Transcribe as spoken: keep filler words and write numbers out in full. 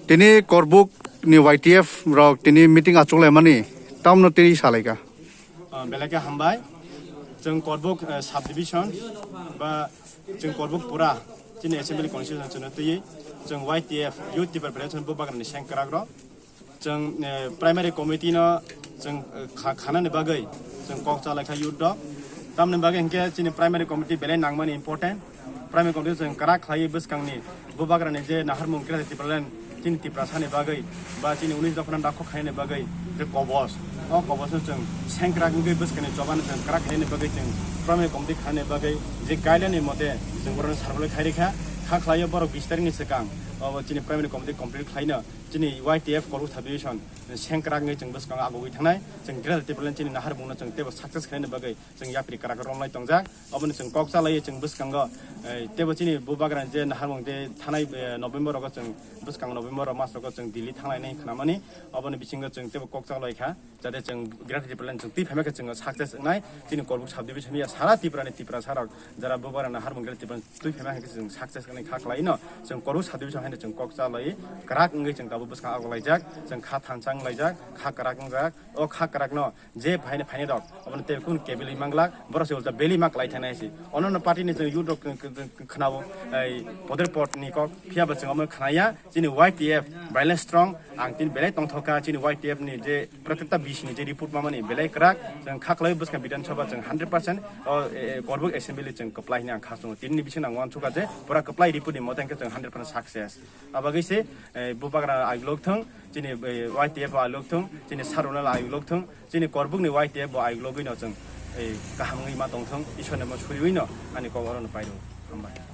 Tini Korbuk ni Y T F rok tini meeting achuk laimani tamno tini salaika. Ah, belai khe hambai. Chwng Korbuk, eh, subdivision ba chwng Korbuk pura chini assembly constituency no twiwi chwng Y T F Youth Tipra Federation bubagrani sengkrak rok. Chwng, eh, primary committee no chwng, eh, kha-, khanani bagwi chwng kok cha laikha youth rok. Tamni bagwi hinkhe chini primary committee belai nangmani important. Primary committee chwng kwrak khlaiwi bwskangni bubagrani je naharmung Greater Tipraland chini Tiprasani bagwi ba chini unis dophano dakhok khainani bagwi je kobos, o kobosno chwng sengkrak wngwi bwskangni chobano chwng kwrak khainani bagwi chwng primary committee khanani bagwi je guideline ni mote chwng borokno sarbolai khairikha. Kha khlaio borok bis tarikni swkang obo chini primary committee complete khlaino chini Y T F Korbuk subdivision sengkrak wngwi chwng bwskango agugwi thangnai. Chwng Greater Tipraland chini naharmungno chwng teibo success khlaina bagwi chwng yapri kwrak romlai tongjak. Oboni chwng kok chalaiwi chwng bwskango, eh, teibo chini bubagrani je naharmung tei thanai, eh, November rogo chwng bwskango November o mas rogo chwng Delhi thanglainai khnamani. Oboni bisingo chwng teibo kok chalai kha, jate chwng Greater Tipraland chwng twi phaima khe chwng success wngnai. Chini Korbuk subdivision ya sara Tiprani Tiprasa rok jara bubagrani naharmung Greater Tipraland twi phaima khe chwng success wngnai kha kwlaino. Chwng Korbuk subdivision haino chwng kok chalai kwrak wngwi chwng tabuk bwskang agok laijak, chwng kha thansa wng laijak, kha kwrak wngjak. O kha kwrakno je phaina phainai rok obono tei kunu kebelwi manglak, borok se ulta beli ma kwlai thanai se. Onono party ni chwng youth rok khwnao, ei, poder pot ni kok phiya bo chwng omo khnaya. Chini Y T F belai strong, ang tini belai tongthokha. Chini Y T F ni je pratyekta bisi ni je report mamani belai kwrak. Chwng kha kwlai bwskang Bidhan Sabha chwng hundred percent o, e, e, Korbuk assembly chwng kwplai hwnwi ang kha chwngo. Tini ni bisingo ang uansukha je pura kwplai report ni mote hwnkhe chwng hundred percent success. Abagwi se, eh, bubagra ayuk lok thung, chini, eh, Y T F ayuk lok thung, chini sarunal ayuk lok thung, chini Korbuk ni Y T F bo ayuk logwi no chwng, eh, kaham wngwi ma tong thung, Isor ni mo suriwi no ani kok oro no pairw. Hambai.